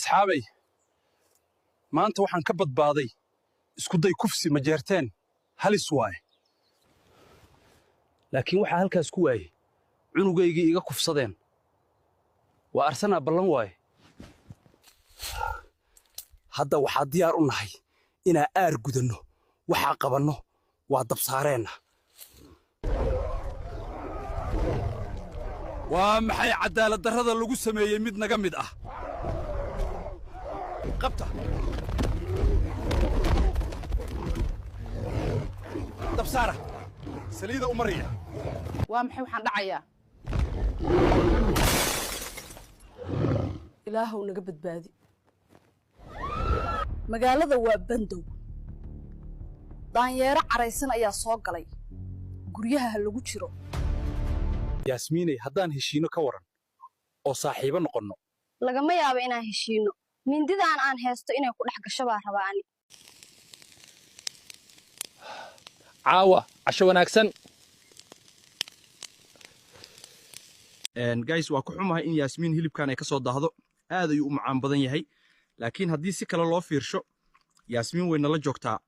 Asxaabay, maanta waxaan ka badbaaday isku day kufsi. Ma jeerteen halis waaye, laakiin waxaa halkaas ku waayey cunugaygii iga kufsadeen. Waa arsanaa, ballan waaye. Hadda waxaa diyaar u nahay inaa aar gudanno. Waxaa qabanno waa dabsaareenna. Waa maxay cadaalad darrada lagu sameeyey mid naga mid ah? Qabta, dabsaara, saliida u mariya. Waa maxay waxaan dhacayaa? Ilaahow naga badbaadi. Magaalada waa bandow. Daanyeero caraysan ayaa soo galay guryaha. Ha lagu jiro. Yaasmiinay, haddaan heshiino ka waran oo saaxiibo noqonno? Lagama yaabo inaan heshiino. Mindidaan aan haysto inay ku dhex gasho baa rabaa ani. Caawa casho wanaagsan. Guys, waa ku xumahay in Yaasmiin hilibkan ay ka soo daahdo. Aad ayuu u macaan badan yahay, laakiin haddii si kale loo fiirsho, Yaasmiin way nala joogtaa.